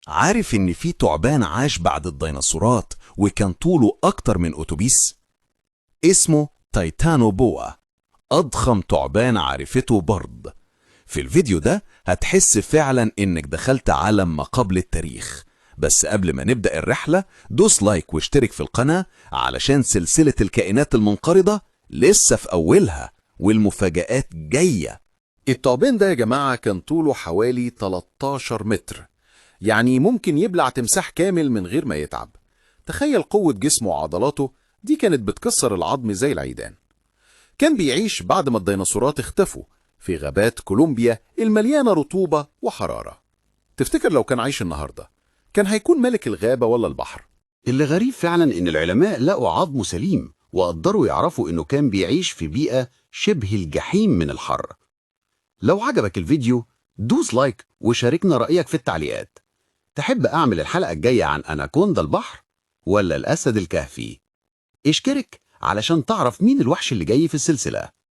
عارف إن في تعبان عاش بعد الديناصورات وكان طوله أكتر من أتوبيس؟ اسمه تيتانوبوا، أضخم تعبان عرفته برض. في الفيديو ده هتحس فعلا إنك دخلت عالم ما قبل التاريخ. بس قبل ما نبدأ الرحلة دوس لايك واشترك في القناة علشان سلسلة الكائنات المنقرضة لسه في أولها والمفاجآت جاية. التعبان ده يا جماعة كان طوله حوالي 13 متر، يعني ممكن يبلع تمساح كامل من غير ما يتعب. تخيل قوة جسمه وعضلاته دي كانت بتكسر العظم زي العيدان. كان بيعيش بعد ما الديناصورات اختفوا في غابات كولومبيا المليانة رطوبة وحرارة. تفتكر لو كان عايش النهاردة كان هيكون ملك الغابة ولا البحر؟ اللي غريب فعلا إن العلماء لقوا عظمه سليم وقدروا يعرفوا إنه كان بيعيش في بيئة شبه الجحيم من الحر. لو عجبك الفيديو دوس لايك وشاركنا رأيك في التعليقات. تحب أعمل الحلقة الجاية عن أناكوندا البحر ولا الأسد الكهفي؟ اشترك علشان تعرف مين الوحش اللي جاي في السلسلة.